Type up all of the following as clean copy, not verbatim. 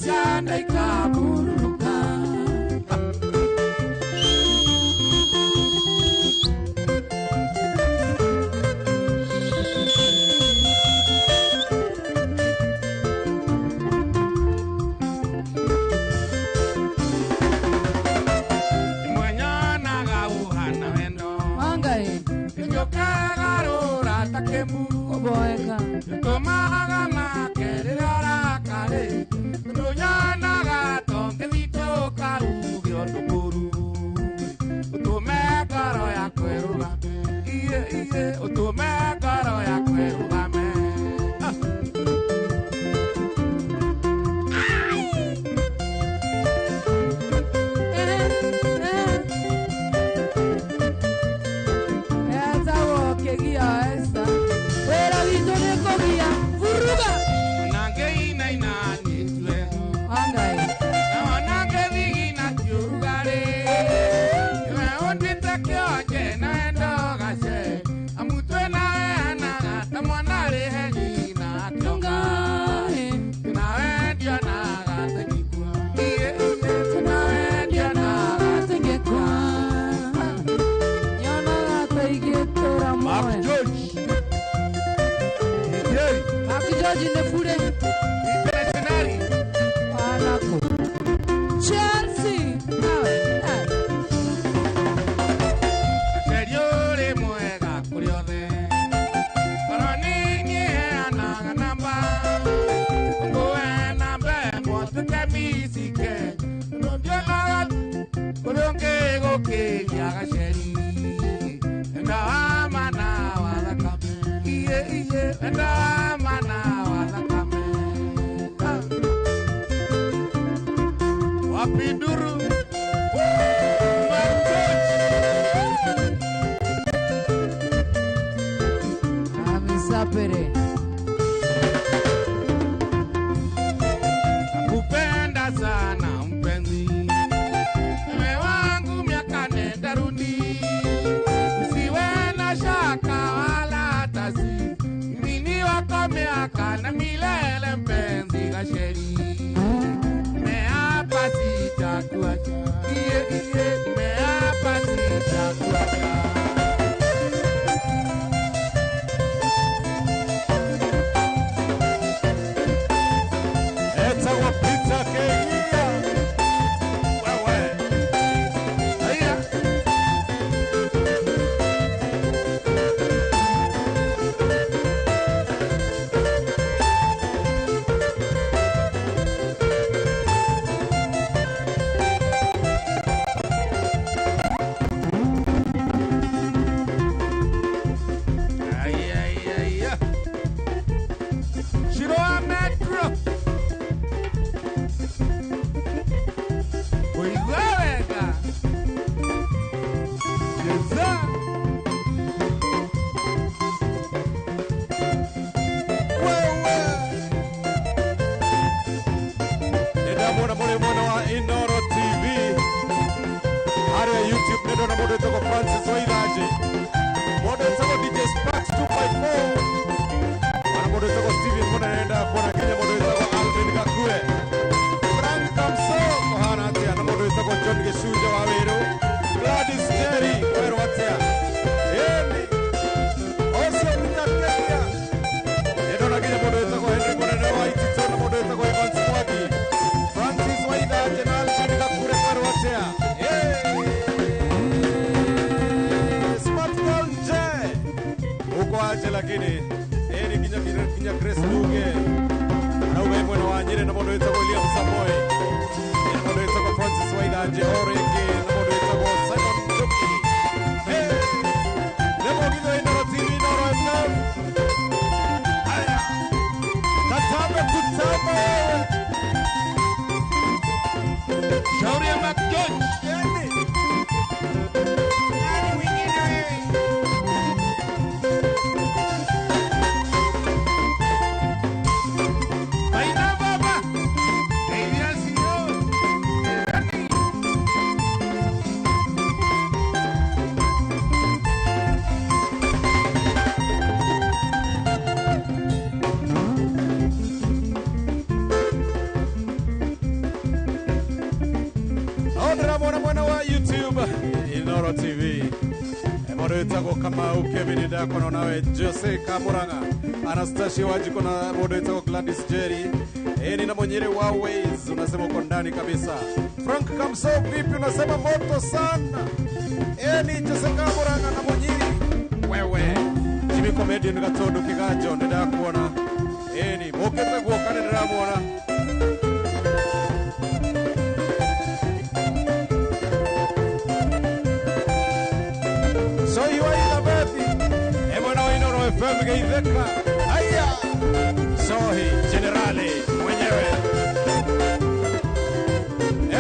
cianda ikabururuka. Mwenyonaga ũhana wendo Wangai Nĩũkagarũra ta kĩmuru kuboeka Tũmaga make rĩrĩa ũrakarĩ Tũnyonaga tongĩthitũka uge ũndũ mũũru Ũtũme ngoro yakwa ĩrũgame Iye iye ũtũme ngoro yakwa ĩrũgame. Ah. Etagwo kĩgia Esther wĩra witũ nĩ kũgia vuruga Ona ngĩinaina nĩtue Wangai Ona ngĩthigina ti ũrugarĩ Nĩwe ũnduĩte kĩonje nawe ndogace Amu twĩnawe hanaga ta mwana arĩ he nyina akĩonga Nawe ndionaga ta ingĩkua Iye iye nawe ndionaga ta ingĩkua nyonaga ta ingĩtũra Mark muoyo George Njeri Mark George nĩ bure Internationali wanako Chelsea nawe Gaceri ũrĩ mwega kũrĩ othe Ngoro nini ĩheanaga namba Ngũe namba ĩmwe ũtuĩke micike Tondũ ndionaga kũrĩ ũngĩ gũkĩria gaceri Enda wa mana wa thakame Iye iye enda wa mana wa thakame. Ah. Wapinduru Mark George Amisapere Nakupenda sana mpenzi, mume wangu miaka nenda rudi, usiwe na shaka wala tasi, mimi ni wako miaka na milele mpenzi Gaceri, nimeapa sitakuacha, iye iye, nimeapa sitakuacha. Etagwo Peter Kĩgia wewe Haya. Ay, ay, ay, ay. Shiroa Metro. Kũigua wega. Jeza. Wewe nĩndamwona mũrĩ mwena wa Inoro TV harĩa YouTube nĩndona mũndũ wĩtagwo Francis Waithanjĩ mũndũ wĩtagwo DJ Sparks 254 ona mũndũ wĩtagwo Steven Mũnene nĩndaga kuona nginya mũndũ wĩtagwo Alvin Gakue Frank Kamso kũhana atĩa na mũndũ wĩtagwo John Gĩcunja wa Wĩrũ Gladys Njeri kwerwo atĩa ĩni ũcio nginya Kenya nĩndona nginya mũndũ wĩtagwo Henry Mũnene wa Itito na mũndũ wĩtagwo Evans Mwangi Francis Waithanjĩ na Alvin Gakure kwerwo atĩa Smart girl nje uko aje lakini ĩni nginya nginya Grace Duge arauga ĩ mwena wa Nyĩrĩ na mũndũ wĩtagwo William Samoei na mũndũ wĩtagwo Francis Waithanjĩ o rĩngĩ na mũndũ wĩtagwo Simon Njuki. Hey! Nĩ mũgithi wa Inoro TV Inoro FM. Aya. Katambe kutamba wewe. Shauri ya Mark George. Yaani. Nani mwingine wewe? Baina baba. Kaidia sio. Mundu witagwo Kamau Kevin ndakono nawe Jose Kamuranga Anastasia Wajiko na mundu witagwo Gladys Jerry. Ni na Mwenyere wa Ways unasema uko ndani kabisa. Frank Kamso vipi unasema moto sana. Ni Jose Kamuranga na Mwenyere wewe. Jimmy Comedian Gatondo Kigajo ndakuona. Ni mokete guoka ndiramuona. Soy wa Bethi. Emwana wa Inoro FM geitheka. Haya. Sohi generali mwenyewe.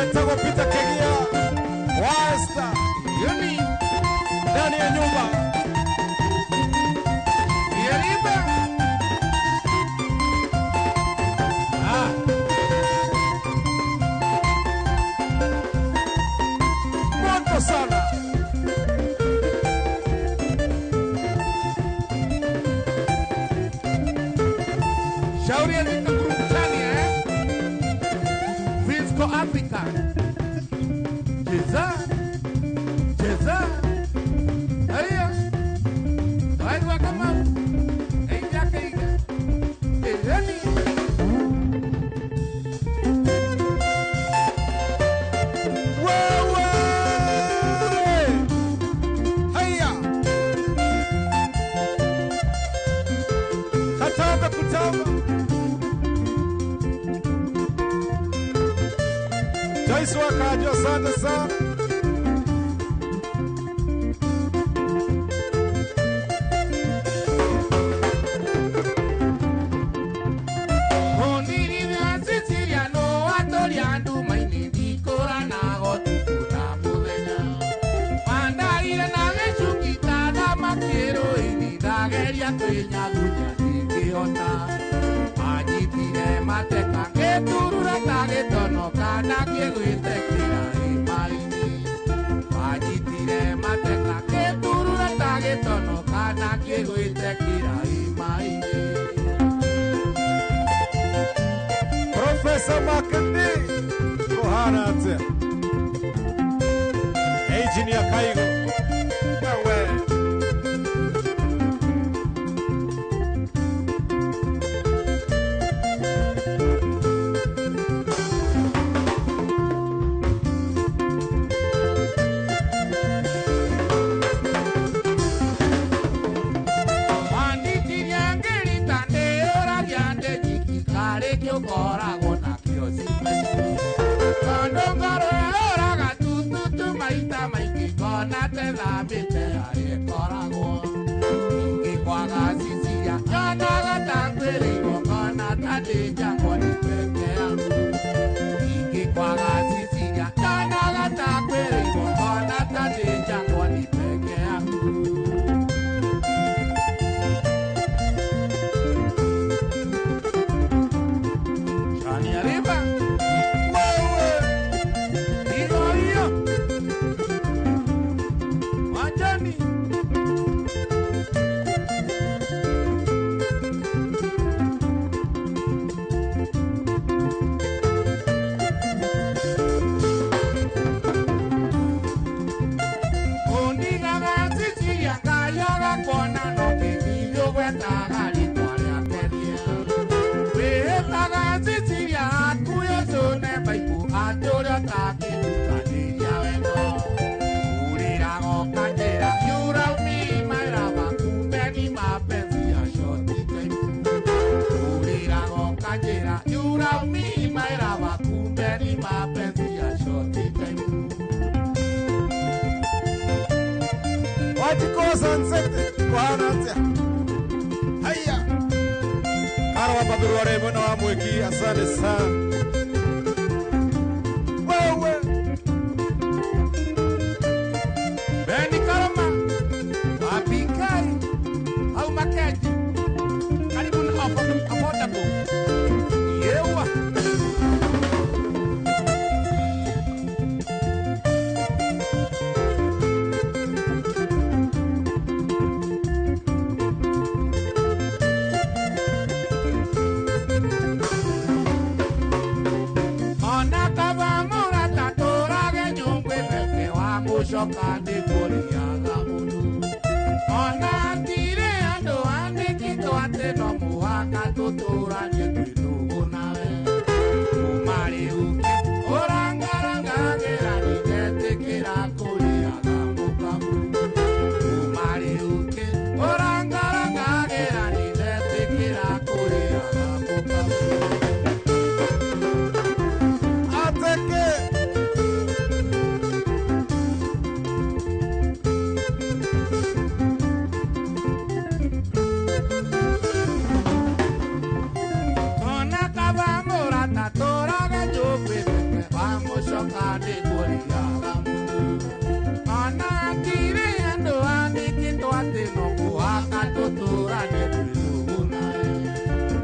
Etagwo Peter Kegia. Wasta. Yoni. Ndani ya nyumba. Yeriba. Ah. Moto sana. Shauri ya Nika Group Chani, eh? Fisco Africa. Cheza. Cheza. Haya. Waigwa kama. Eija keiga. Eheni. Wewe. Haya. Katamba kutamba. Joyce Wakajo, asante sana. Professor Makandi kuhana atia. Engineer Kaigo. Wewe. Wajikosa nsete kuhana atia. Haya. Karo wa Babirware mwena wa Mwiki, asante sana. Wewe. Beni Karoma. Wapikai. Au Makeji. Karibu na affordable. Yewa. Ona kaba murata torage nyungwe meke wa mushoka ni kuriaga mundu. tũtũranie twĩ ndũgũ nawe. Kuma rĩu ũrangarangagĩra ndingetĩkĩra kũrĩaga mũkamu. Kuma rĩu ũrangarangagĩra ndingetĩkĩra kũrĩaga mũkamu. Ateke. Ona kaba mũrata tũrage njũmbĩrĩte wamũcoka nĩkũrĩaga mũtu. Ona tirĩ andũ andĩkĩtwo atĩ no mũhaka tũtũranie twĩ ndũgũ nawe.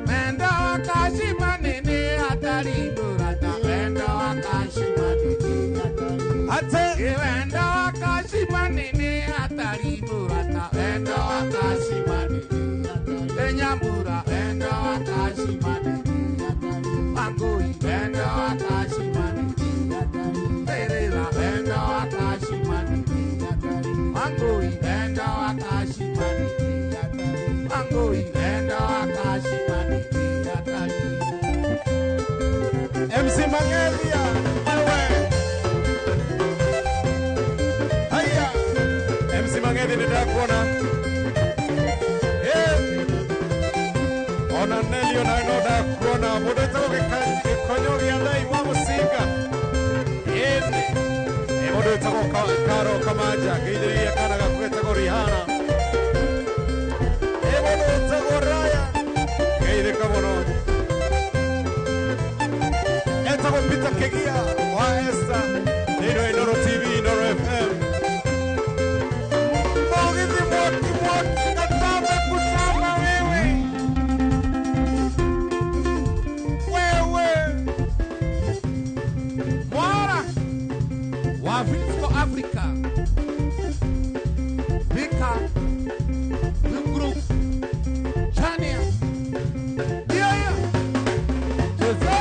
Wendo wa kacimani nĩ hatari mũrata, wendo wa kacimani nĩ hatari. Ate. Wendo wa kacimani nĩ hatari mũrata, wendo wa kacimani nĩ hatari. Nyambura, wendo wa kacimani nĩ hatari. Wangũi, wendo wa kacimani nĩ hatari. Terera, wendo wa kacimani nĩ hatari. Wangũi, wendo wa kacimani nĩ hatari. Wangũi, wendo wa kacimani nĩ hatari. MC Mangelia. Wewe. Haya. MC Mangelia nitakuona. Eh. Ona Nelio na no ndakuona. Mũndũ wĩtagwo Gĩkonyo gĩa Thai wa Mũcinga. Ĩni. Ĩ mũndũ wĩtagwo Karo Kamanja. Ngeithĩrĩria kana gaku getagwo Rihana. Ĩ mũndũ wĩtagwo Raya. Ngeithĩka mũno. Etagwo Peter Kegia wa Esther. Ĩno Inooro TV, Inooro FM. Mũgithi mwaki mwaki gatambe kutama wewe. Wewe. Mwara wa Visco Africa Vika Group Chania Iyo Cheza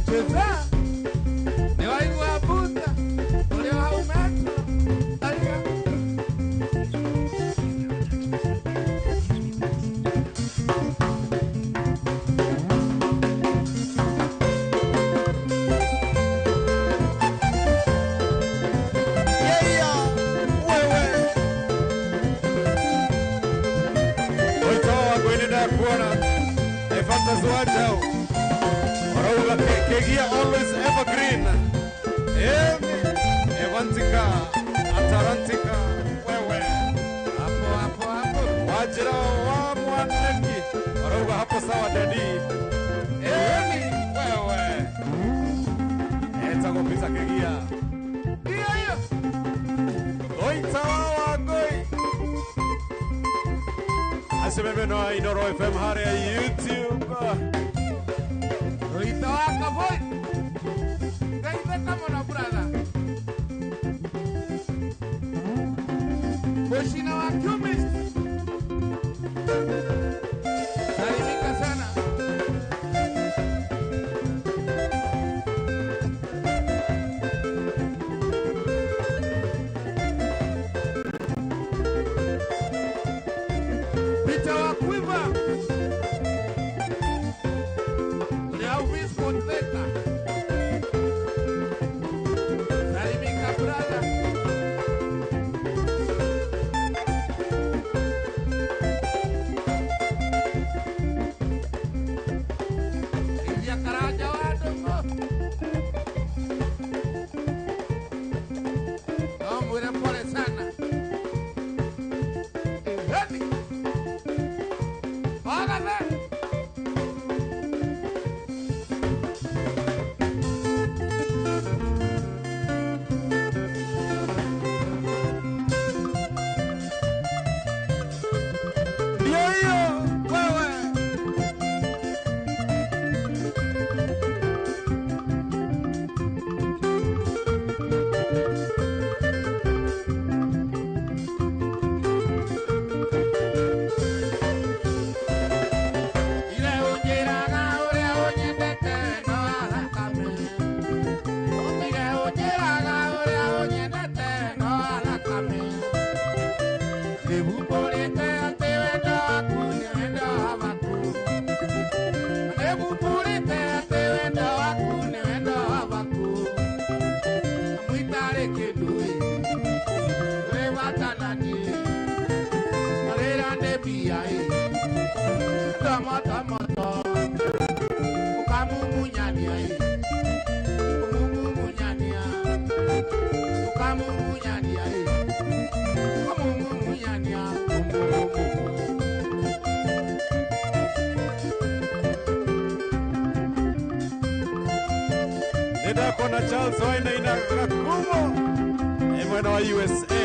Cheza Ni waigua buta Ule wa umetro Alia. Yeah, wewe. Oito wangu ini ndakuona. Efantas wachao. Orauga Kegia always evergreen. Emi. Evantika. Atarantika. Wewe. Hapo hapo hapo. Wajira wa mwaneki. Orauga hapo sawa dadi. Emi. Wewe. Etagwo Peter Kegia. Iyo iyo. Oita wa wangoi. Asememe no Inooro FM harĩa YouTube. Ruito wa Kaboi. Geithĩka mũno brother. Mũcina wa Chemist. Salimika sana. Peter wa Quiver. Ũrĩa Visco Theka. Salimika brother. India Karanja wa Ndũng'ũ. No mwĩre pole sana. Eheni. Wagathe. Ndio hiyo wewe. Ile ũnjĩraga ũrĩa ũnyendete no thakame. Ile ũnjĩraga ũrĩa ũnyendete no thakame. Ndĩhumbũrĩte atĩ wendo waku nĩ wendo wa maku. Nĩndakona Charles Wainaina Gakumo ĩ mwena wa USA.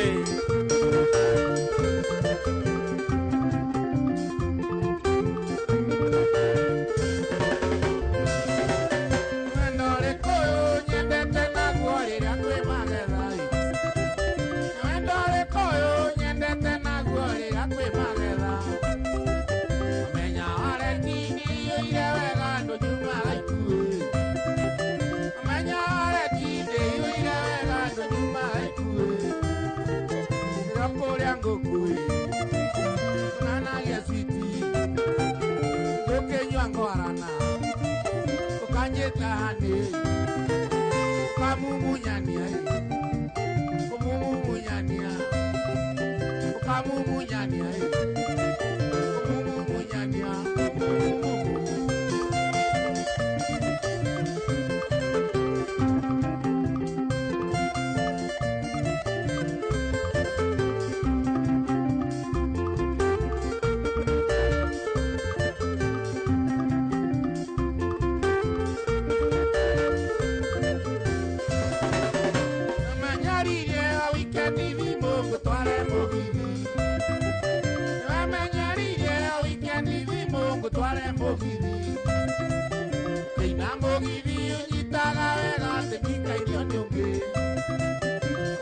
Wendo ũrĩkũ ũyũ nyendete naguo rĩrĩa kwĩ magetha ĩ? Wendo ũrĩkũ ũyũ nyendete naguo rĩrĩa kwĩ magetha? Menya wareti nĩiyũire wega ndũnyumaga ikuĩ. Menya wareti nĩiyũire wega ndũnyumaga ikuĩ. Rĩrĩa ũkũrĩa ngũkũ ĩ, ũnanagia switi, ndũkĩnyua ngwarana ukanyita hani ukamumunyania kumumunyania ukamumunyania kumumunyania kumumumu. Wamenyeririe wikendi thimũ ngũtware mũgithi. Wamenyeririe wikendi thimũ ngũtware mũgithi. Kĩina mũgithi ũnyitaga wega atĩ ndikairio nĩ ũngĩ.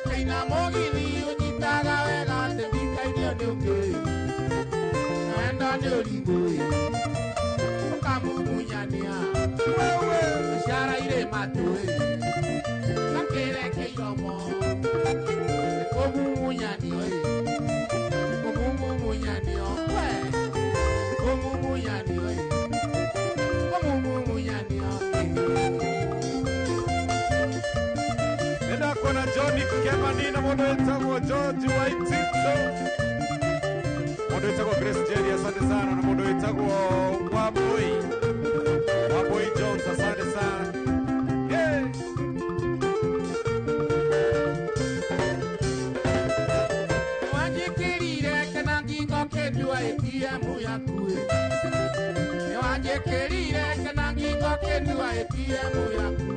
Kĩina mũgithi ũnyitaga wega atĩ ndikairio nĩ ũngĩ. Wendo nĩ ũrimũ ĩ, ũkamumunyania. Ciara irĩ matũ ĩ, nakĩreke iromo. Kumumunyania ĩ, kumumunyania we, kumumunyania ĩ, kumumunyania ĩ. Nĩndakona John Kemani na mũndũ wĩtagwo George Waitito, mũndũ wĩtagwo Grace Jerry, asante sana, na mũndũ wĩtagwo Wambui Wambui Jones, asante sana. Yeah. Nĩwanjĩkĩrire kana ngingo kĩndua ATM yaku ĩ. Nĩwanjĩkĩrire kana ngingo kĩndua ATM yaku.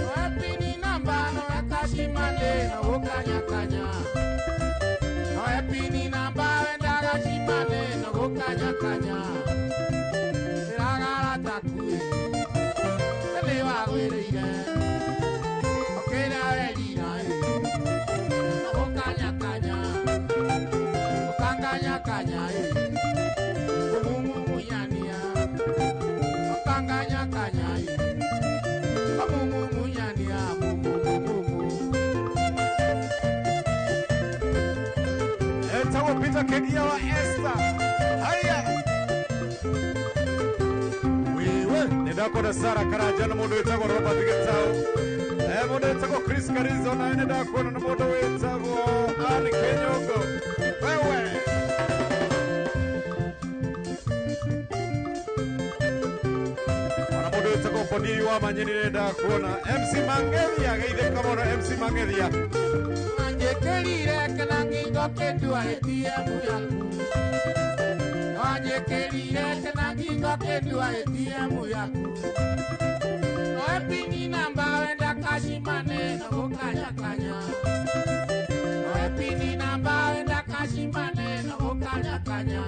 Noe pini namba noe kacimane no gũkanyakanya. Noe pini namba wendaga cimane no gũkanyakanya. Ndĩragara taku ĩ, nĩwagwĩrĩire ũkĩrĩa werira ĩ. Ukanyakanya, ukanganyakanya, eh. Kumumunyania, ukanganyakanya, eh. Kumumunyania, mumumumu. Etagwo Peter Kegia wa Esther. Haya. Wewe Nĩndakona Sara Karanja na mũndũ wĩtagwo Robert Gitau. Mũndũ wĩtagwo Chris Karizo nawe nĩndakona na mũndũ wĩtagwo Ann Kenyongo. Wewe. Ona mũndũ wĩtagwo Bonii wa Manyeni nĩndakuona. MC Mang'ethia geithĩka mũno MC Mang'ethia. Wanjĩkĩrire kana ngingo kĩndua ATM yaku. Wanjĩkĩrire kana ngingo kĩndua ATM yaku. Noe pini namba wenda kacimane no gũkanyakanya. Noe pini namba wenda kacimane no gũkanyakanya.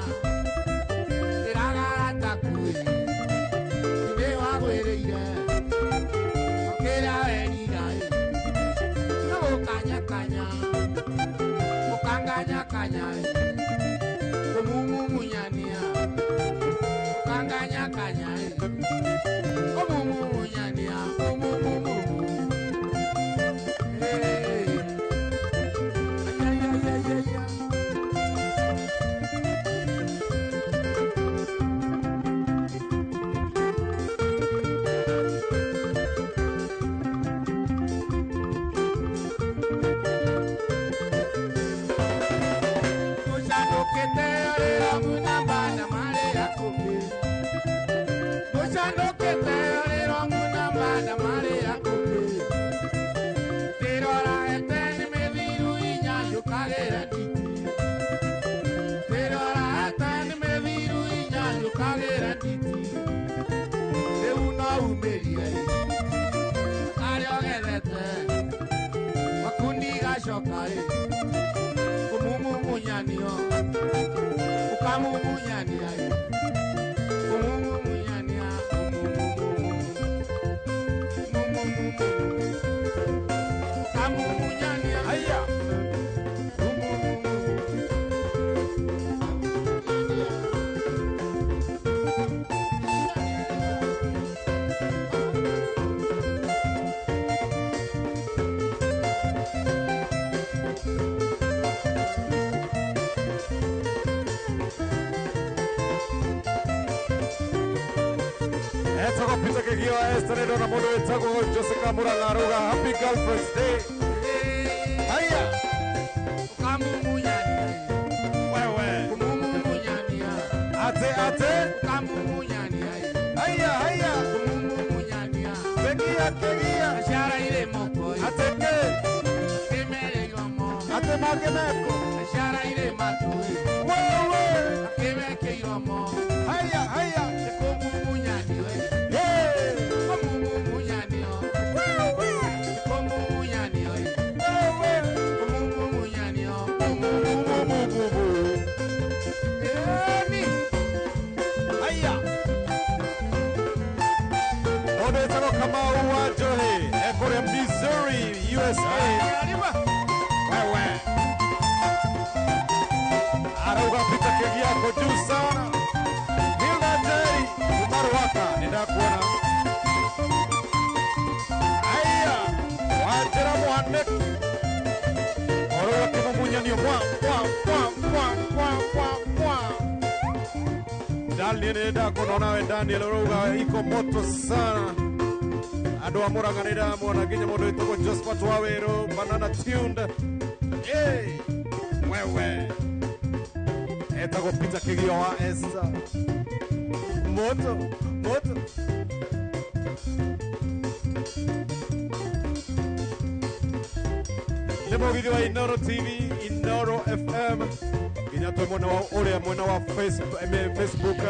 Ndĩragara taku ĩ, nĩwagwĩrĩire ũkĩrĩa werira ĩ, no gũkanyakanya, gũkanganyakanya ĩ, kũmumumunyania, gũkanganyakanya ĩ, kũmumumunyania, kũmumumumu. Hey. Ay, ay, ay, ay, ay, ay. Ukamumunyania Umumunyania Ukamumunyania Haya. Etagwo Peter Kĩgio Esther nĩ ndona mũndũ wĩtagwo Jessica Mũrang'a arauga happy girlfriend's day. Haya. Ukamumunyania Wewe. Umumunyania Ate ate. Ukamumunyania Haya haya. Umumunyania Kegia kegia. Ashara ile moko Ate ke. Kimere yomo Ate magemeko. Ashara ile matu Wewe. Akimeke yomo Haya haya. Kumumunyania Hey. Kumumunyania Wewe. Kumumunyania Wewe. Kumumunyania Mumumu. Eni Haya. Mũndũ wĩtagwo Kamau wa Njohi ekũrĩa Missouri, USA. Arriba Wewe. Arauga Peter Kĩgia ako juu sana. Hilda Njeri kuma Ruaka nĩndakuona. Haya. Wanjĩra Mwanĩki. Ũrauga kĩmumunyanio mwa mwa mwa mwa mwa mwa mwa. Daniel nĩndakuona nawe Daniel ũrauga iko moto sana. Andũ a Mũrang'a nĩndamwona nginya mũndũ wĩtagwo Josephat Wawerũ Banana Tuned. Hey, wewe. Etagwo Peter Kĩgio wa Esther. Moto, moto. Nĩ mũgithi wa Inoro TV, Inoro FM, nginya twĩ mwena wa ũrĩa mwena wa Facebook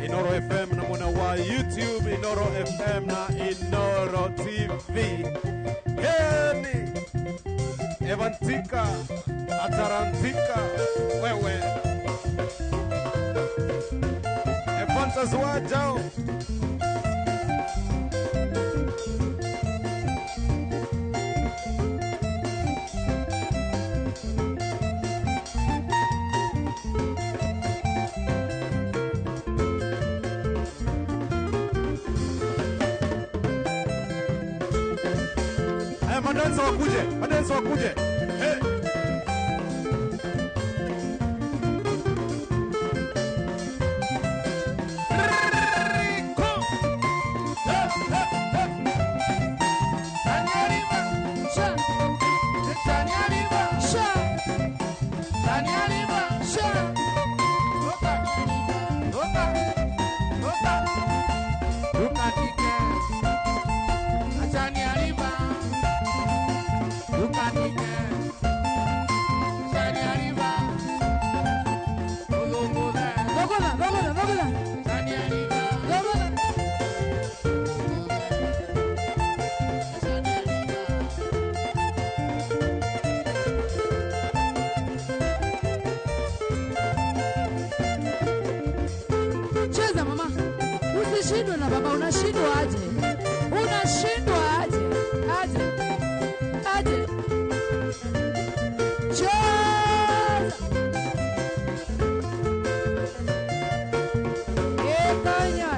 Inoro FM na mwena wa YouTube Inoro FM na Inoro TV. Heni Evantika Atarantika wewe Evantas wajao Haya, madansa wakuje, madansa wakuje. Hey. Sha. Sha. Sha. Dogola, dogola, dogola. Dogola. Cheza mama. Usishindwe na baba, unashindwa aje? Unashindwa aje? Aje. Aje. Cheza. Ekanya.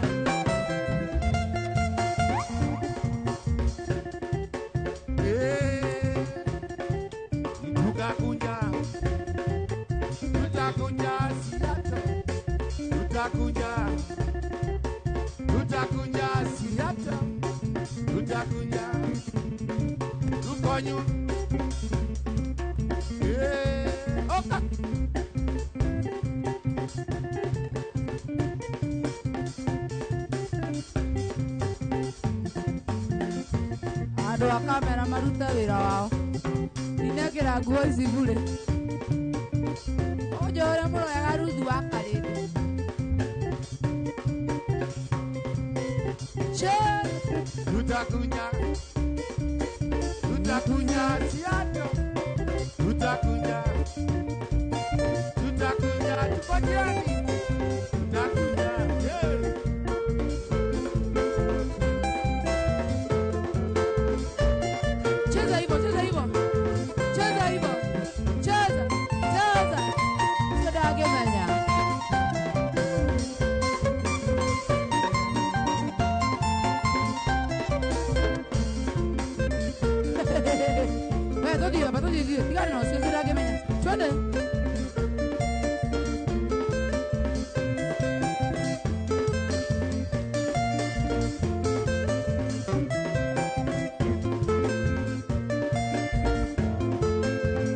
Tutakuja siata, tutakuja tukonyu. Oka. Andũ a kamera marute wĩra wao. Ndinekĩra nguo ici bure. Ũnjũ ũrĩa mũroyaga Ruthu wa Karĩndĩ. Cheza. Tutakuja, tutakuja siata, tutakuja, tutakuja tukonyu. kwa jirani. Tutakuja. Yeah. Cheza hivyo, cheza hivyo. Cheza hivyo. Cheza. Cheza. Sio. Wewe todi hapa, todi hiyo. Tigana na sio ndage. Twende.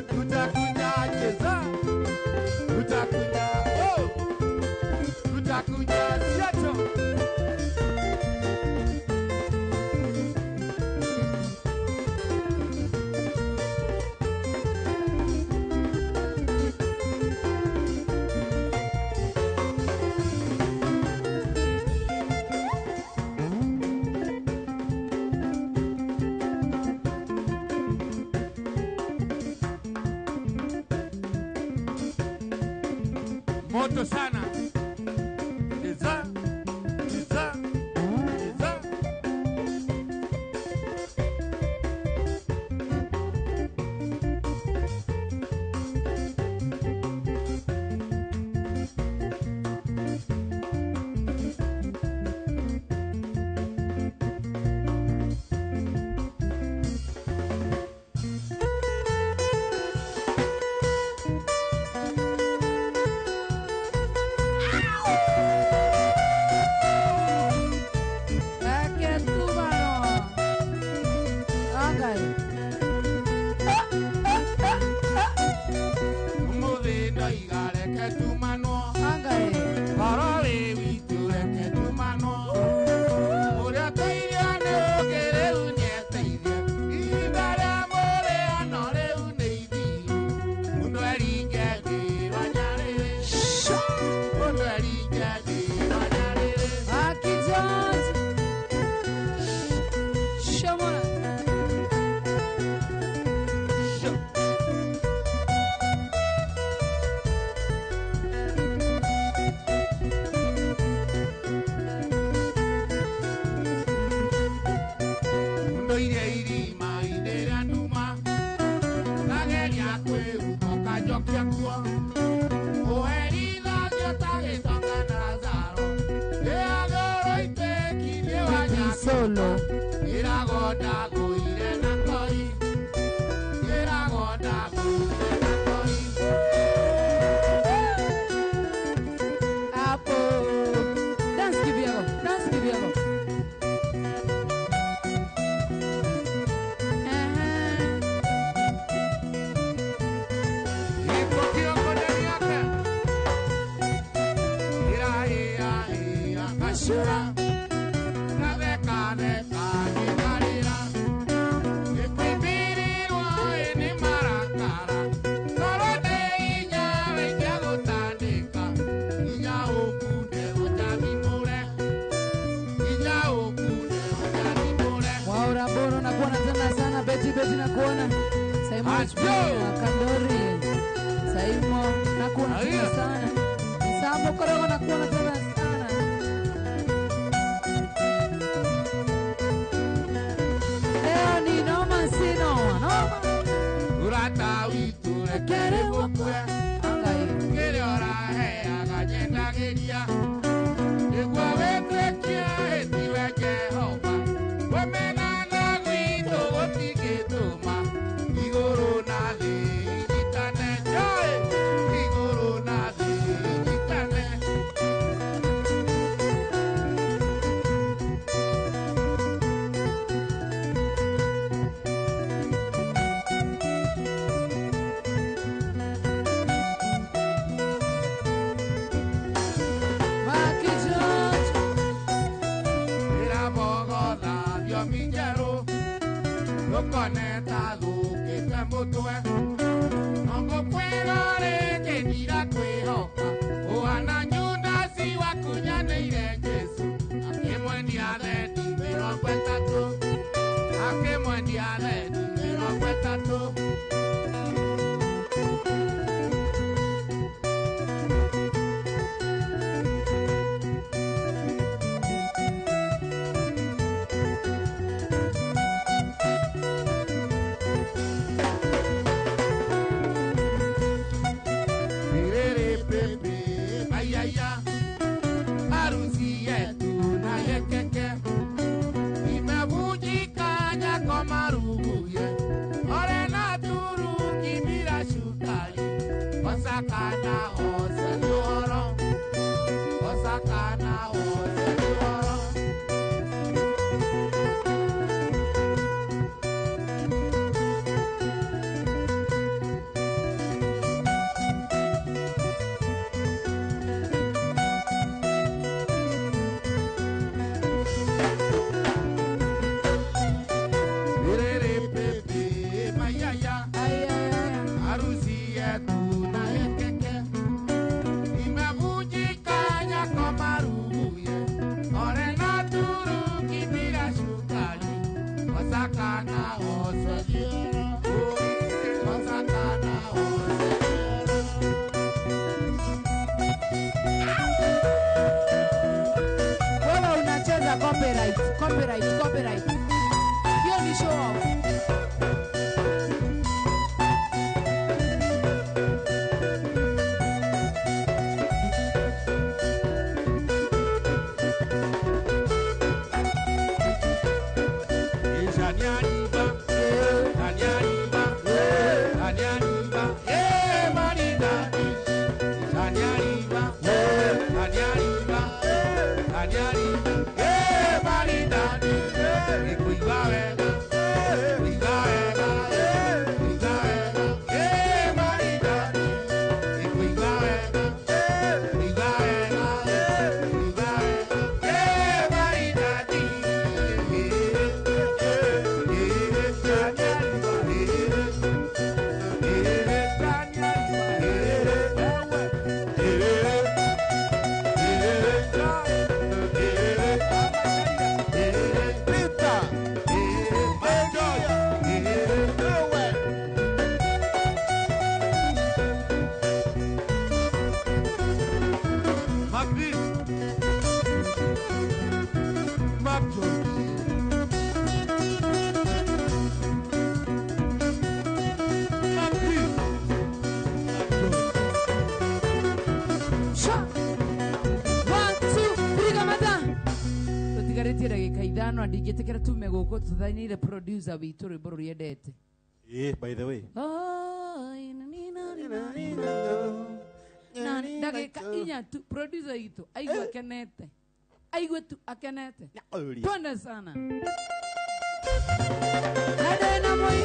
Tutakuja cheza. Tutakuja. Oh. Tutakuja siacho. Moto sana. Cheza. Cheza. Cheza. Solo. Hapo. Dance kivyako, dance kivyako. Beti na kuona Simon Kandori Simon na kuona tena sana Sambo Korogo na kuona tena sana. Leo ni noma si noma noma. Urata witu rekere gukue Angai kire orahe aganyendagiria niguo wĩtuĩkie ĩtiwe Jehova wemena Wewe unacheza copyright, copyright, copyright. Hiyo ni show off. Tutigarĩtie ndagĩka ithano na ndingĩtĩkĩra tume gũkũ tũthainĩire producer witũ rwĩmbo rũrĩa endete. By the way. Na ndagĩka inya tu producer witũ aigue akenete, aigue tu akenete. Twende sana na ndĩna moi.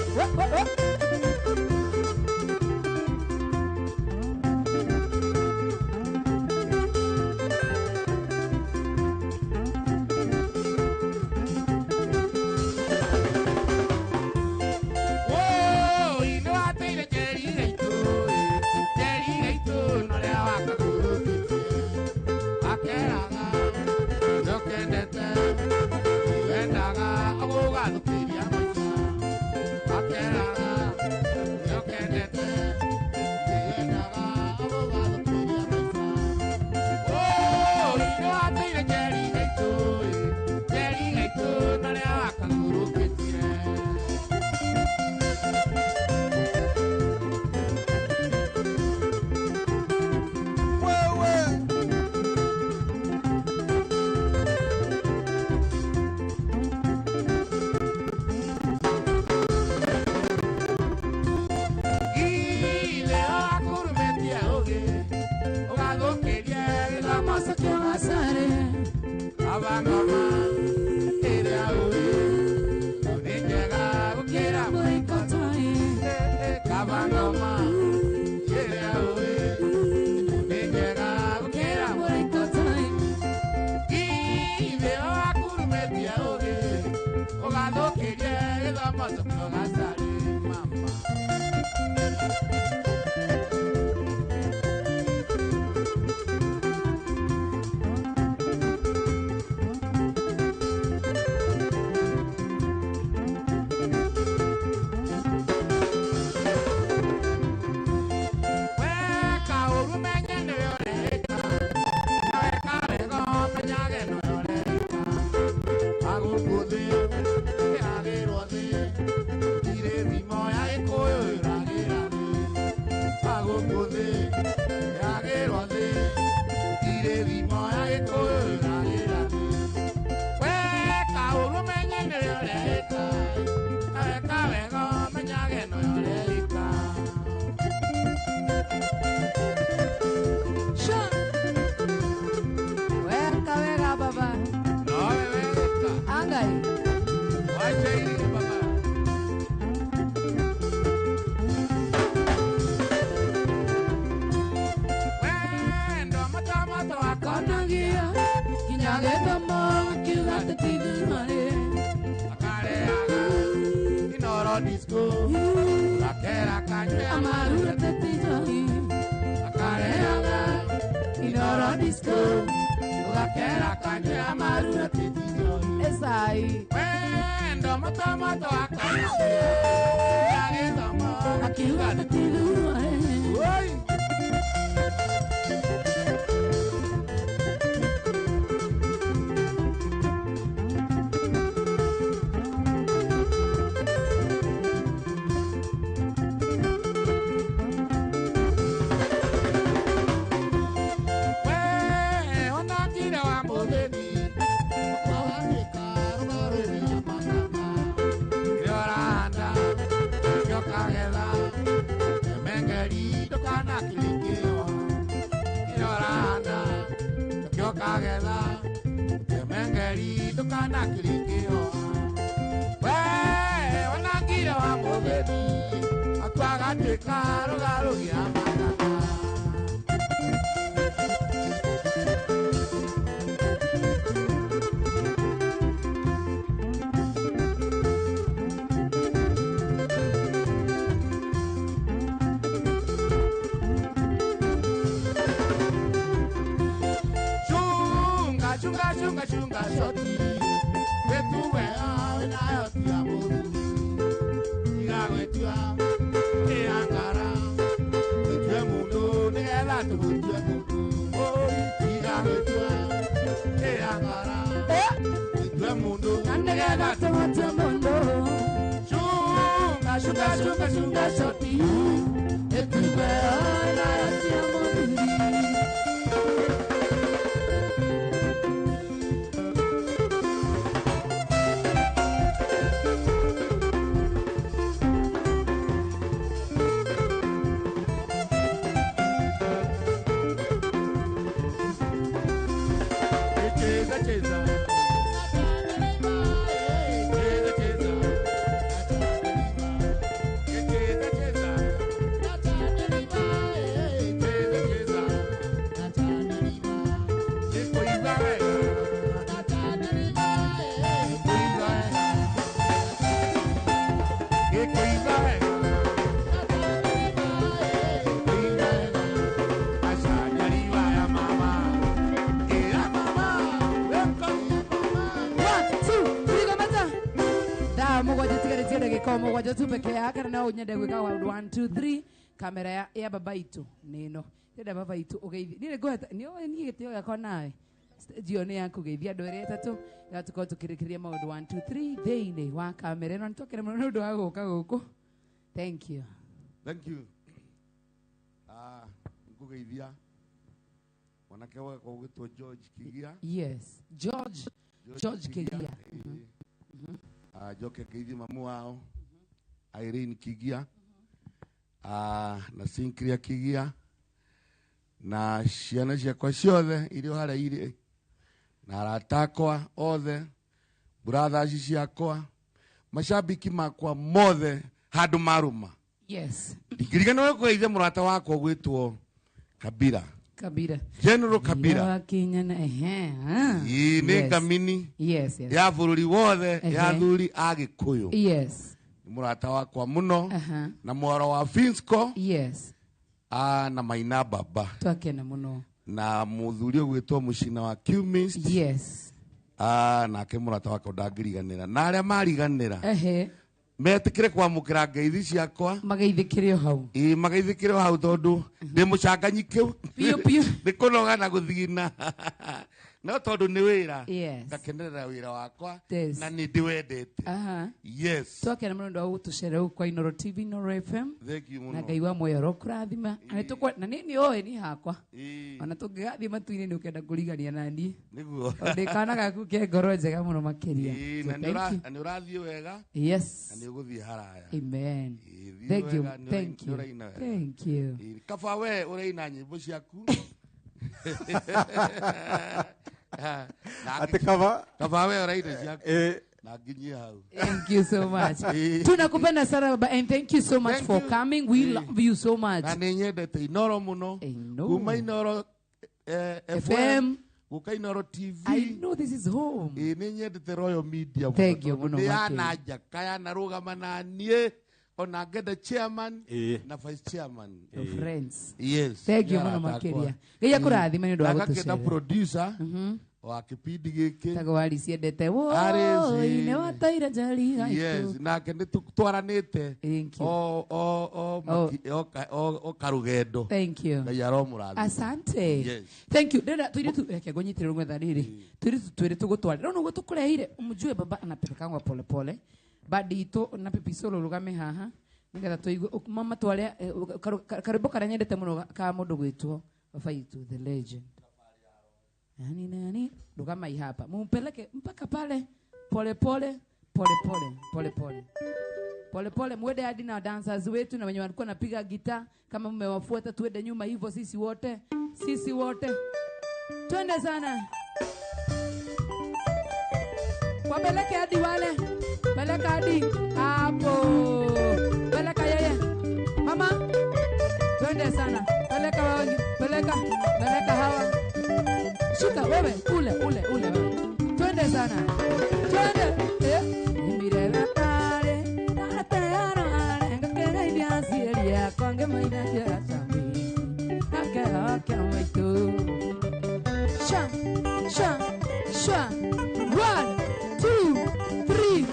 Gakera kanywe Amarura tetijohi akareaga Inoro disco Gakera kanywe amarura tetijohi Esai Wendo moto moto akarusia Yagetomo Akiuga tetiluo Oi. Mugwanja tu peke yake na unyende gwika 1 2 3 kamera ya baba itu nino ndenda baba itu ugeithi ni ngweta ni ni gitio gakwa nawe stage ni yaku geithia andu ere atatu ya tukorwo tukirikiria maundu 1 2 3 thiini wa kamera ino nitwakire muno nundu wa guka guku. Thank you. Thank you. Ngugeithia mwanake wakwa ugitwo George Kigia. Yes, George Kigia. Njoke ngeithie mamu wao Irene Kigia, na Sinclair Kigia, na ciana ciakwa ciothe iria haria irĩ, na arata akwa othe, brothers ciakwa, mashabiki makwa mothe handu maruma. Yes. Ndingĩriganĩrwo kũgeithia mũrata wakwa ũgwĩtwo Kabira. Kabira. General Kabira. Kinya na ehe. Ii nĩ ngamini. Yes, yes. Ya bũrũri wothe ya athuri a Gĩkũyũ. Yes. Mũrata wakwa mũno na mwaro wa Finsco. Yes. Na Maina Baba. Twakena mũno. Na mũthuri ũgwĩtwo Mũcina wa Qmist. Yes. Nake mũrata wakwa ndangĩriganĩra. Na arĩa mariganĩra. Ehe. Metikire kwamũkĩra ngeithi ciakwa. Mageithĩkĩre o hau. Ĩĩ mageithĩkĩre o hau tondũ ndĩ mũcanganyi kĩu. Piũ piũ. Nĩ kũnoga na gũthigina. No tondũ nĩ wĩra. Yes. Ngakenerera wĩra wakwa yes. Na nĩ ndĩwendete. Yes. Twakena mũno nĩ ũndũ wa gũtũcerera gũkũ kwa Inoro TV, Inoro FM. Thank you mũno. Na Ngai wa muoyo arokũrathima. Na nĩtũkwa na niĩ nĩũĩ niĩ hakwa. Ona tũngĩgathiĩ matu-inĩ nĩ ũkenda kũrigania na niĩ. Nĩguo. Tondũ ndĩ kana gaku ke ngoro njega mũno makĩria. Ĩĩ, So na thank you. nĩ ũrathiĩ wega. Yes. Na nĩ ũgũthiĩ haraya. Amen. Ĩĩ, thiĩ Thank you. wega, nĩ Thank you. ũraina wega. Thank you. Ĩĩ, kaba we ũraina nyĩmbo ciaku. Ati kaba kaba we ũraina ciaku. Na nginyie hau. Thank you so much. Tunakupenda sana baba, and thank you so much Thank for you. coming. We love you so much. Na nĩ nyendete Inoro mũno. Kuma Inoro FM. Guka Inoro TV. I know this is home. Ĩĩ nĩ nyendete Royal Media mũno. Thank you mũno Nĩ makĩria. yananjaka yanarũgama na niĩ. Ona ngenda chairman na vice chairman. Friends. Yes. Thank you muno makiria. Ngai akurathime ni undu wa gutucera. Na producer wa kipindi giki. Tago wali ciendete. Woi ne wataira njari. Yes, nake ni twaranite. O o o o karugendo. Thank you. Ngai aromurathima. Asante. Yes. Thank you. Ndenda tuiritu reke ngonyitire ngwetha riri. Tuiritu twiri tugutware. No nuguo tukurehire umjue baba anapelekangwa pole pole. Badi itu na Pipi Solo rugame haha. Nigetha tuigue mama tware karwimbo karia nyendete muno ka mundu gwitwo baba itu the legend. Nani nani rugama hapa. Mumpeleke mpaka pale pole pole pole pole pole pole. Pole pole mwende hadi na dancers wetu na wenye walikuwa napiga gitaa kama mmewafuata tuende nyuma hivyo sisi wote. Sisi wote. Twende sana. Wapeleke hadi wale. Peleka hadi hapo. Peleka yeye. Mama. Twende sana. Peleka wangi. Peleka. Peleka hawa. Shuka wewe ule ule ule wewe. Twende sana. Twende. Mirela pale. Tayaro ngakera ibiasiria konge maina ya sambi. Akera akera maitu. Sha sha sha. 1 2 3.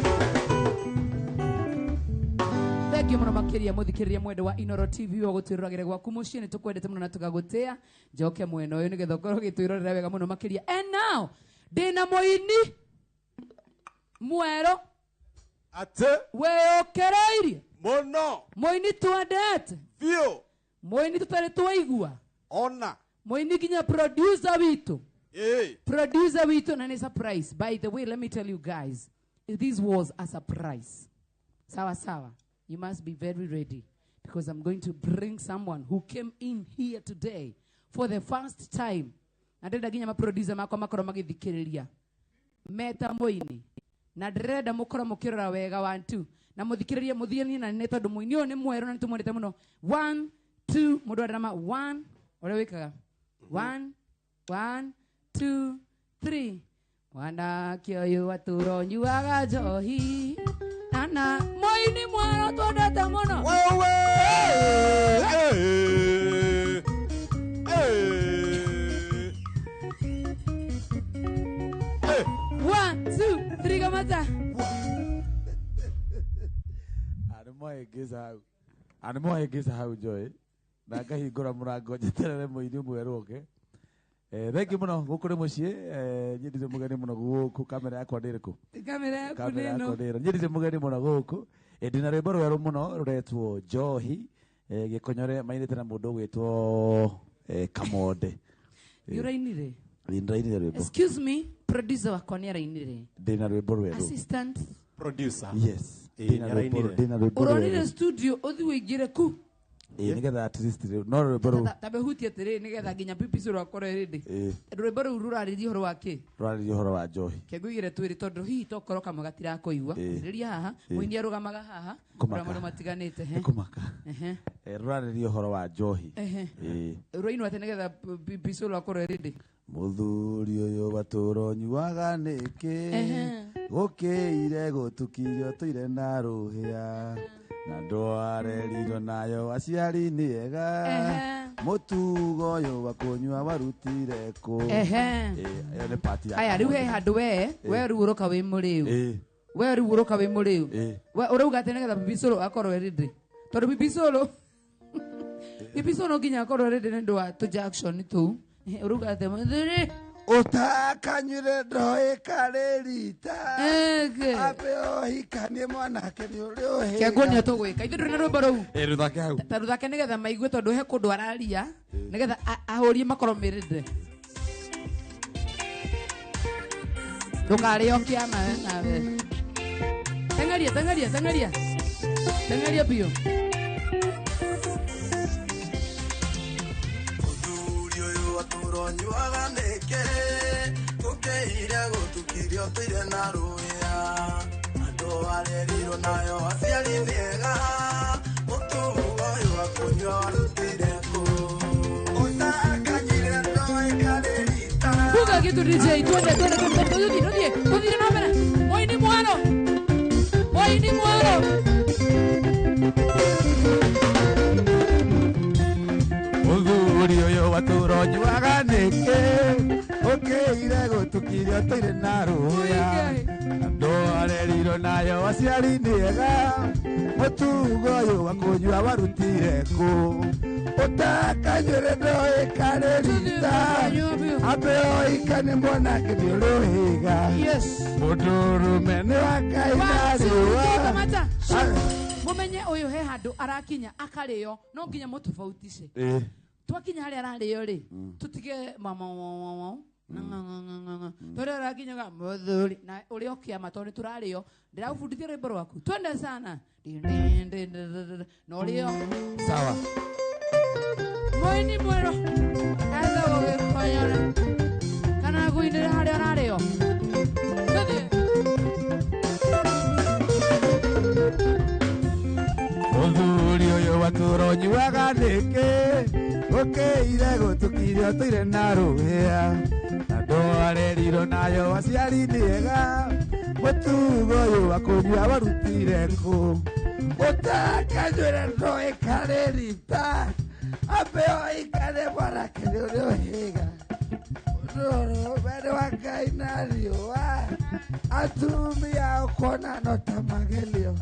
Thank you muno makiria muthikiria mwendo wa Inoro TV wa gutwiroragire gwaku mucii ni tukwendete muno na tukagutia njoke mwena uyu nigetha ukorwo ugitwirorera wega muno makiria. And now ndina muini mwero ate weokereirie muno muini twendete biu muini tutari twaigua ona muini nginya producer witu. Producer witu na ni surprise. By the way, let me tell you guys, this was a surprise. Sawa sawa. You must be very ready because I'm going to bring someone who came in here today for the first time. Na ndĩrenda nginya maproducer makwa makorwo magĩthikĩrĩria meta muini na ndĩrenda mũkorwo mũkĩrora wega 1 2 na mũthikĩrĩrie mũthianie na nĩ tondũ muini ũyũ nĩ mwerũ na nĩtũmwendete mũno. 1 2 mũndũ arĩa 1 ũrĩa wĩkaga 1 1 2 3 mwanake ũyũ atũra ũnyuaga njohi na muini mwerũ twendete mũno. Wewe 1 2 3 kamata. Animo hau Joy na ngahingũra mũrango njeterere mũini mwerũ oke. Thank you muno gũkũ nĩ mũciĩ. Nyendete mũgeni mũno gũkũ. Kamera yakwa nĩ ĩrĩkũ? Kamera yaku nĩ ĩno. Nyendete mũgeni mũno gũkũ. Ndĩna rwĩmbo rwerũ mũno rũretwo Njohi. Gĩkonyore mainĩte na mũndũ ũgwĩtwo Kamonde. Nĩ ũrainire? Ndĩrainire rwĩmbo. Excuse me, producer wakwa nĩ arainire. Ndĩna rwĩmbo rwerũ. Assistant producer. Yes. Ndĩna rwĩmbo. Ũronire studio ũthiĩ ũingĩre ku? Nigetha at least no rwĩmbo rũu. Tambe hutie atĩrĩrĩ nigetha nginya Pipi Solo akorwo ready. Rwĩmbo rũu rũrarĩria ũhoro wa kĩ? Rũrarĩria ũhoro wa njohi. Kĩnguigĩre twĩrĩ tondũ hihi tokorwo kamwe gatirakũigua. Rĩria haha, mũini arũgamaga haha, kũrĩa maũndũ matiganĩte. Kũmaka. Rũrarĩria ũhoro wa njohi. Rũinwo atĩ nĩgetha Pipi Solo akorwo ready. Mũthuri ũyũ watũra ũnyuaga nĩkĩ? Gũkĩire gũtukirio tũire na rũhĩa. Na ndwarerirwo nayo aciari nĩ ega. Mũtugo ũyũ wa kũnyua warutire kũ? Ĩyo nĩ part ya. Aya rĩu he handũ we rĩu ũroka wĩ mũrĩu. We rĩu ũroka wĩ mũrĩu. We ũrauga atĩ nĩgetha Pipi Solo akorwo ready. Tondũ Pipi Solo nginya akorwo ready nĩ ũndũ wa tũ junction tũu. Ũrauga atĩ mũthuri utakanyire ndoĩka rita abe ohikanie mwanake nĩ ũrĩ ũhĩga. Kĩanguo tũgwĩka ithuĩ ndũrĩ na rwĩmbo rũu. Rũthake hau. Ta rũthake nĩgetha maigue tondũ he kũndũ araria nĩgetha ahũrie makorwo mĩrĩndĩ. Ndũkarĩo kĩama we nawe. Teng'eria teng'eria teng'eria. Teng'eria biũ. Mũthuri ũyũ atũra ũnyuaga nĩkĩ? Gũkĩire gũtukirio tũire na rũhĩa. Andũ arerirwo nayo aciari nĩ ega. Mũtugo ũyũ wa kũnyua warutire kũ? Ũtakanyire ndoĩka rita. Vuga kitu DJ, twende twende twende tũthiĩ tũthiĩ tũthiĩ na mbere. Mũini mwerũ. Mũini mwerũ. Mũthuri ũyũ watũra ũnyuaga nĩkĩ ũkĩire gũtũkiria ũtũire na rũhĩa andũ arerirwo nayo aciari nĩ ega mũtugo ũyũ wa kũnyua warutire kũ ũtakanyuĩre ndoĩkane rita ambe oikane mwanake nĩ ũrũhĩga mũndũrũme nĩ wa Ngai na riũa. Mumenye uyu he handu arakinya akario no nginya mutofautishe twakinya haria arario ri tutige mama mama tori arakinya ga muthuri na uri okiama tondu turario ndiragubundithia rwimbo rwaku twende sana na urio sawa moini mwero etha gugikonyora kana guinire haria arario tuthie. Mũthuri ũyũ watũra ũnyuaga nĩkĩ ũkĩire gũtũkiria ũtũire na rũhĩa andũ arerirwo nayo aciari nĩ ega mũtugo ũyũ wa kũnyua warutire kũ ũtakanyuĩre ndoĩkane rita ambe oikane mwanake nĩ ũrĩ ũhĩga mũndũrũme nĩ wa Ngai na riũa atumia ũkuona no ta magerio.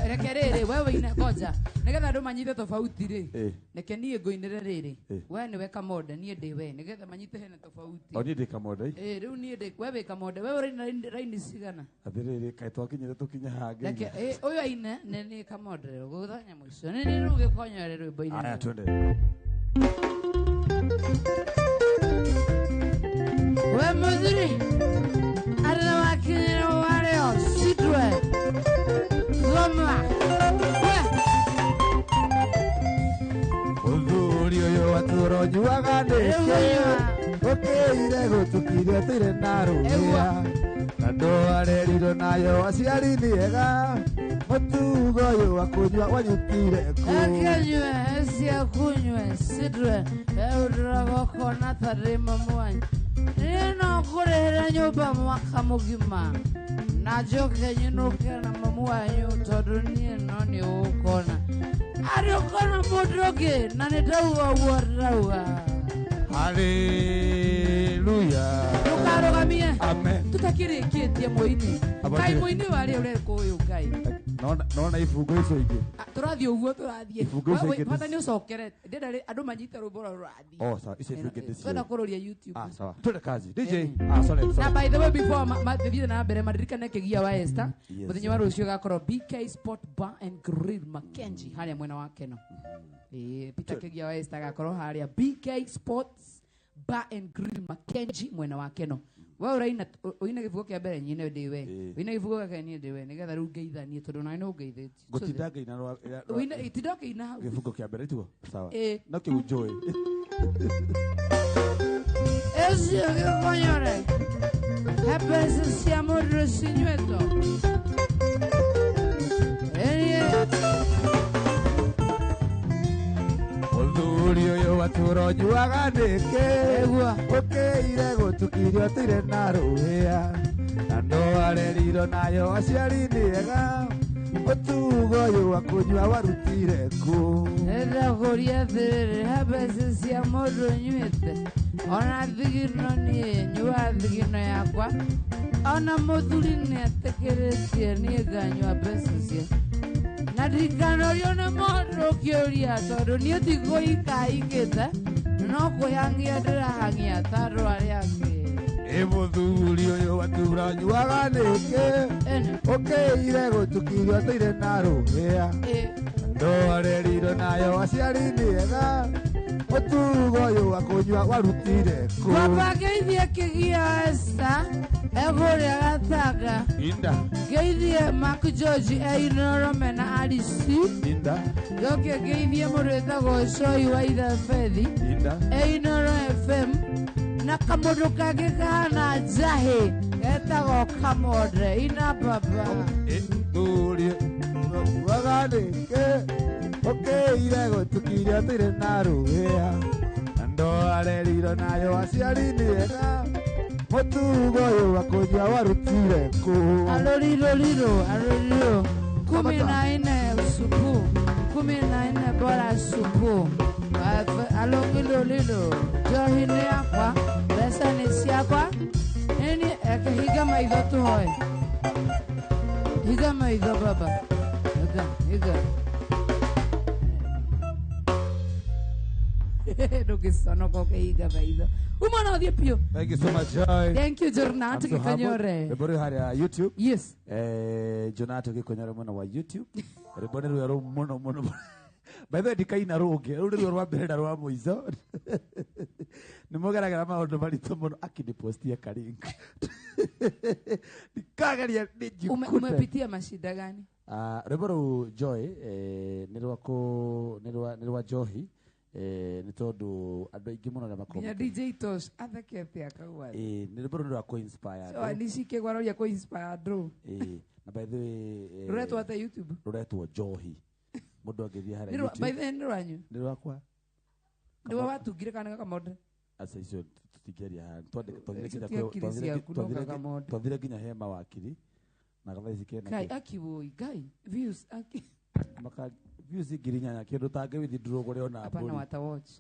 Reke rĩrĩ wewe ina ngoja nigetha andũ manyite tofauti rĩ reke niĩ ngũinĩre rĩrĩ we nĩwe Kamonde niĩ ndĩ we nigetha manyite hena tofauti. O niĩ ndĩ Kamonde rĩu niĩ ndĩ we wĩ Kamonde we ũraina raini cigana atĩrĩrĩ kaĩ twakinyire tũkinye hangĩ reke ũyũ aine nĩ niĩ Kamonde gũthanya mũico nĩ niĩ rĩu gĩkonyore rwĩmbo-inĩ. Aya twende. We muthuri arĩa wakinyire warĩo citwe thoma we Mũthuri ũyũ watũra ũnyuaga nĩkĩ ũkĩire gũtũkiria ũtũire na rũhĩa andũ arerirwo nayo aciari nĩ ega mũtugo ũyũ wa kũnyua wanyutire kũ akenyue ciakunyue citwe ũndũragokona tarĩ mamu wanyu niĩ no ngũrĩhĩre nyũmba mwaka mũgima na njoke nyinũke na mamu wanyu tondũ niĩ no nĩ ũgũkona arĩ ũkona mũndũ ũngĩ na nĩ ndauga ũguo ndauga. Haleluya ndũkarũgamie amen tutakĩrĩkĩtie mũini kai mũini warĩ ũreka ũyũ Ngai nona ibungo icio ingĩ tũrathiĩ ũguo tũrathiĩ bata nĩ ũcokere ndĩrenda andũ manyite rwĩmbo rũrĩa rũrathiĩ. Oh sawa icio ibungo ingĩ twenda kũrũria YouTube. Ah sawa twende kazi DJ. Ah sorry sorry. Na by the way before mathiĩ na mbere maririkane kĩgia wa Esther mũthenya wa rũciũ gakorwo BK Sport Bar and Grill Mackenzie harĩa mwena wa Keno. Peter kĩgia wa Esther gakorwo harĩa BK Sports Bar and Grill Mackenzie mwena wa Keno. We ũraina ũine gĩbugo kĩa mbere nyine ndĩ we ũine gĩbugo gĩa niĩ ndĩ we nĩgetha rĩu ngeithanie tondũ nawe nĩ ũngeithĩtie ngũtinda ngĩina ũine itinda ũkĩina hau gĩbugo kĩa mbere tiguo sawa no kĩu njũĩ ũcio gĩkonyore he mbeca cia mũndũ cinyuĩtwo Mũthuri ũyũ watũra ũnyuaga nĩkĩ ũkĩire gũtũkiria ũtũire na rũhĩa andũ arerirwo nayo aciari nĩ ega mũtugo ũyũ wa kũnyua warutire kũ ndĩrakũria atĩrĩrĩ he mbeca cia mũndũ nyuĩte ona thigino niĩ nyuaga thigino yakwa ona mũthuri nĩetĩkĩrĩtie niĩ nganyua mbeca cia na ndikanorio nĩ mũndũ ũkĩũria tondũ niĩ ti kũikaikĩte no kũhang'ia ndĩrahang'ia ta andũ arĩa angĩ. Ĩ mũthuri ũyũ watũra ũnyuaga nĩkĩ ũkĩire gũtũkiria ũtũire na rũhĩa andũ arerirwo nayo aciari nĩ ega mũtugo ũyũ wa kũnyua warutire kũ Baba ngeithie kĩgia Esther ekũrĩa Gatanga inda ngeithie Mark George einoro mena Alice inda njoke ngeithie mũndũ wĩtagwo Choi wa Ithabethi inda einoro FM na kamũndũ kangĩ kahana njahĩ getagwo Kamonde ina baba Mũthuri ũnyuaga nĩkĩ ũkĩire gũtũkiria ũtũire na rũhĩa andũ arerirwo nayo aciari nĩ ega mũtugo ũyũ wa kũnyua warutire kũ arũrirũrirũ arũrirũ 14 usiku. 14 bora supu. Alongilolilo. Njohi nĩ yakwa, mbeca nĩ ciakwa. Nini higa maitho tuhoe. Higa maitho baba. Higa, higa. Ndũngĩconoka ũkĩhinga maitho. Uma na ũthiĩ biũ. Thank you so much, Joy. Thank you, Jornat Gĩkonyore. Rwĩmbo rũu harĩa YouTube. Yes. Jonato Gĩkonyore mwena wa YouTube. Rwĩmbo nĩ rwerũ mũno mũno. By the way, ndikaina rũngĩ. Rũu nĩ ruo rwa mbere na rwa mũico. Nĩ mũgeragĩra maũndũ maritũ mũno. Akinipostia kalink. Ndikageria nĩ njikute. Umepitia mashida gani? Rwĩmbo rũu Joy, nĩ rwa kũ nĩ rwa Njohi. Nĩ tondũ andũ aingĩ mũno arĩa makoragwo Nginya DJ Tosh athekete akauga. Nĩ rwĩmbo rũu nĩ rwa kũ-inspire So andũ. nicike gwaroria kũ inspire andũ. Na by the way, Rũretwo atĩa YouTube? Rũretwo Njohi. Mũndũ angĩthiĩ harĩa Nĩ rwa- YouTube. By the way, nĩ rwanyu? Nĩ rwakwa. Nĩ wa watungire kana gakamode? Aca icio tũtingĩaria haha. Twathire Icio nginya ti kwĩ- akiri twathire ciaku, no gakamode. Twathire nginya he mawakiri. Na thaa ici kena Kai kĩ? akiwoi Ngai views aki. Maka views 8,000 kĩndũ tangĩwithi ndũrũgũre ona Hapana mbũri. wata watch.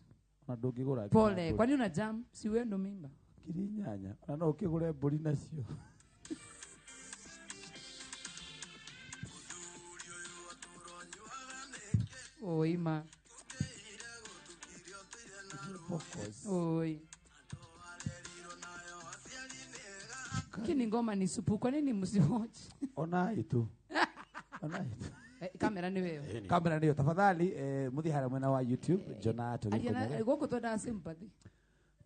Ona ndũngĩgũra nginya Pole, mbũri. kwani una jam? Si wewe ndo mimba. 8,000. Ona no ũkĩgũre mbũri nacio. Oi ma. Oi. Kini ngoma ni supu, kwa nini msiwatch? Ona itu. Ona itu. Kamera ni wewe. Kamera niyo tafadhali, muthi harĩa mwena wa YouTube Jonato Aliana Gĩkonyore. gũkũ twendaga sympathy.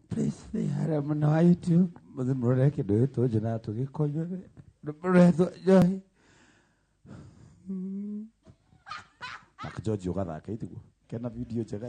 Please thiĩ harĩa mwena wa YouTube muthi mũrore kĩndũ gĩtwo Jonato Gĩkonyore. Rũretwo Njohi. Mark George ũgathaka itiguo. Kena video njega.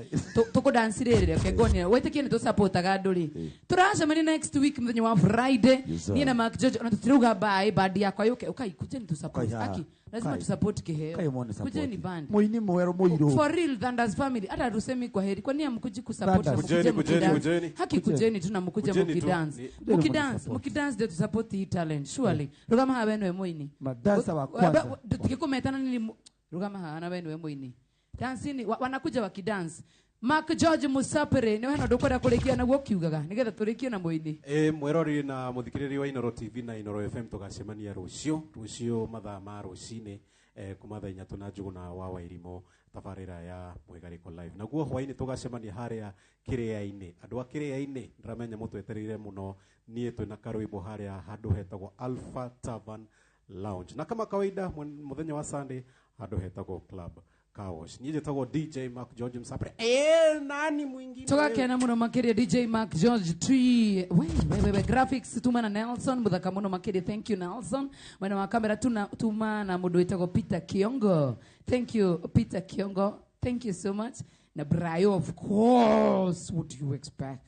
Tũkũdansi rĩrĩ reke ngonie wĩtĩkie nĩ tũsupportaga andũ rĩ. Tũracemania next week mũthenya wa Friday. Yes, sir. Niĩ na Mark George ona tũtirauga bye band yakwa yũke ũkai kujeni tu support. Kai haha. Aki lazima Kai. tu support kiheo. Kai muone support. Kujeni band. Mũini mwerũ mũirũ. For real Thunders family hata tusemi kwa heri kwani hamkuji kusupport na Thunders. mkuje Kujeni, kujeni, mkidance? kujeni. Haki kujeni tu na mkuje Kujeni tu. mkidance. Kujeni Mkidance, support. mkidance ndio tusupport hii talent surely. Rugama haha we nĩwe mũini. Madansa wa kwanza. Tukikumetana nini rugama haha na we nĩwe mũini. Dancing wanakuja wakidance. Mark George Musapere nĩwe hena ũndũ ũkwenda kũrĩkia naguo ũkiugaga nĩgetha tũrĩkie na mũini. Mwerori na muthikiriri wa Inoro TV na Inoro FM tugacemania rucio mathaa ma rucini, kuma thaa inya na Njuguna wa Wairimo tabarĩra ya Mwĩgarĩko Live. Naguo hwainĩ tugacemania harĩa kĩrĩa-inĩ. Andũ a kĩrĩa-inĩ ndĩramenya mũtwetereire mũno, niĩ twĩna karwĩmbo harĩa handũ hetagwo Alpha Tavern Lounge. Na kama kawaida mũthenya wa Sunday handũ hetagwo Club Car Wash. Niĩ njĩtagwo DJ Mark George Msapre. Nani mwingine? Tũgakena mũno makĩria DJ Mark George Tree. We, we, we, we, graphics tuma na Nelson mũthaka mũno makĩria. Thank you Nelson. Mwena wa kamera tuma na mũndũ wĩtagwo Peter Kiongo. Thank you Peter Kiongo. Thank you so much. Na Brayo of course. What do you expect?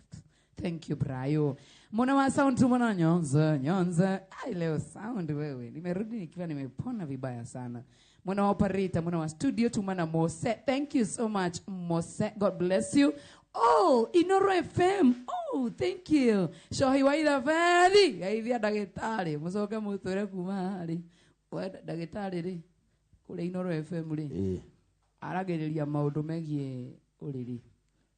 Thank you Brayo. Mwana wa sound tuma na Nyonza, Nyonza. Ai leo sound wewe. Nimerudi nikiwa nimepona vibaya sana. Mwana wa operator, mwana wa studio tuma na Mose. Thank you so much Mose. God bless you. Oh, Inoro FM. Oh, thank you. Shohi wa itha bethi. Geithia ndagĩtarĩ. Mũcoke mũtwĩre kuma harĩ. We ndagĩtarĩ rĩ. Kũrĩa Inoro FM rĩ. Aragĩrĩria maũndũ megiĩ ũrĩrĩ.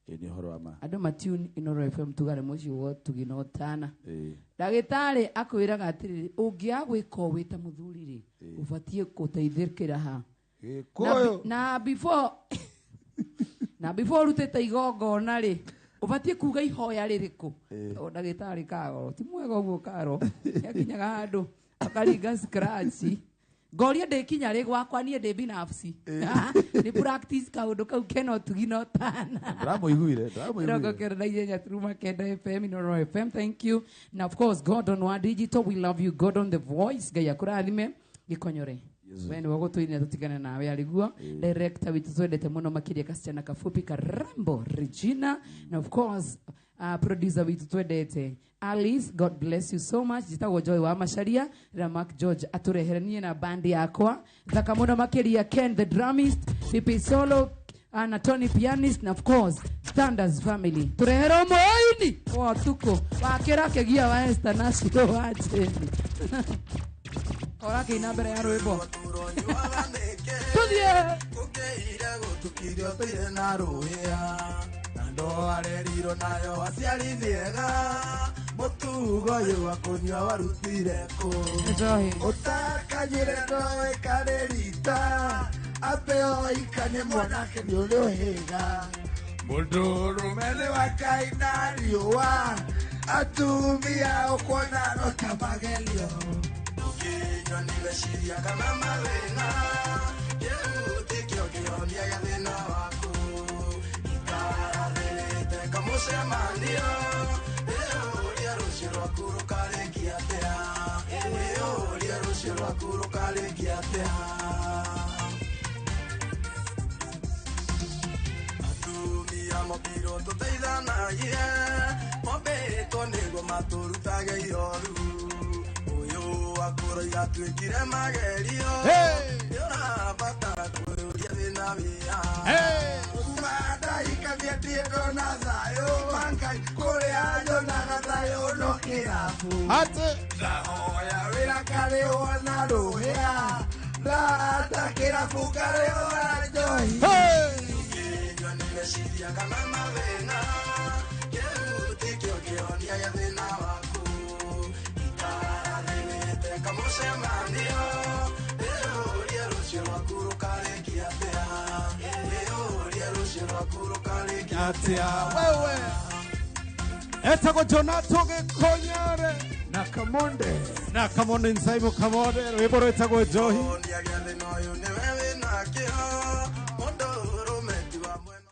Nĩ ũhoro wa ma. Andũ matune Inoro FM tugare mũciĩ wa ũtugi na ũtana. Ndagĩtarĩ akwĩraga atĩrĩrĩ, ũngĩaga gwĩka ũũ wĩ ta mũthuri rĩ, ũbatiĩ gũteithĩkĩra ha. Gĩkũyũ. Na before na before ũrutĩte igongona rĩ, ũbatiĩ kuga ihoya rĩrĩkũ. Tondũ ndagĩtarĩ Karo ti mwega ũguo Karo nĩakinyaga handũ akaringa scratch. Ngoria ndĩkinya rĩ gwakwa niĩ ndĩ binafsi. Nĩ practice kaũndũ kau kena ũtugi na ũtana. Ndĩramũiguire, ndĩramũiguire. Mĩrongo kenda na inyanya turuma kenda FM, Inoro FM, thank you. Na of course Gordon wa Digital, we love you Gordon the voice. Ngai akũrathime. Gĩkonyore. We nĩwe ũgũtũinĩra tũtigane nawe arĩguo. Director witũ twendete mũno makĩria kasichana kafupi karembo Regina. Na of course producer witũ twendete Alice, God bless you so much. Njĩtagwo Joy wa Macharia na Mark George atũrehere niĩ na band yakwa thaka mũno makĩria Ken the drummist, Pipi Solo na Tony pianist na of course Thunders family. Tũrehere mũini wa ũtukũ wa kĩra kĩgia wa Esther na Shiro wa Jane. Ũrakĩina mbere ya rwĩmbo. Atũra ũnyuaga nĩkĩ? Tũthiĩ. Gũkĩire gũtukire ũtũire na rũhĩa na ndwarerirwo nayo aciari nĩ ega mũtugo ũyũ wa kũnyua warutire kũ? Njohi. Ũtakanyire ndoĩkane rita ambe oikanie mwanake nĩ ũrĩ ũhĩga mũndũrũme nĩ wakaina riũa atumia ũkuona no ta magerio. Ũkĩnyua nĩ meciria kana mathĩna kĩu tikĩo kĩhonia gĩa thĩna waku ikarathĩrĩte kamũcemanio wĩyũrie rũciũ rwaku rũkarĩkia atĩa wĩyũrie rũciũ rwaku rũkarĩkia atĩa. Atumia mombirwo tũteithanagie mombĩtwo nĩguo matũrutage ihoru ũyũ akũraiga twĩkire magerio nĩũrabatara kwĩyũria thĩna wĩha. Madaikania ndiendona thayũ mangai kũrĩa nyonaga thayũ no kĩrabu. Ate. Ndahoya wĩra karĩhwo na rũhĩa ndata kĩrabu karĩhwo na njohi. Ũkĩnyua nĩ meciria kana mathĩna kĩu tikĩo kĩhonia gĩa thĩna waku ikarathĩrĩte kamũcemanio wĩyũrie rũciũ rwaku rũkarĩkia atĩa wĩyũrie rũciũ rwaku rũkarĩkia Atia wewe. Etagwo Jonato Gĩkonyore. Na Kamonde. Na Kamonde Nsaimu Kamonde rwĩmbo rwĩtagwo Njohi. Kĩhonia gĩa thĩna ũyũ nĩwe wĩnakĩo mũndũ ũrũme ti wa mwena.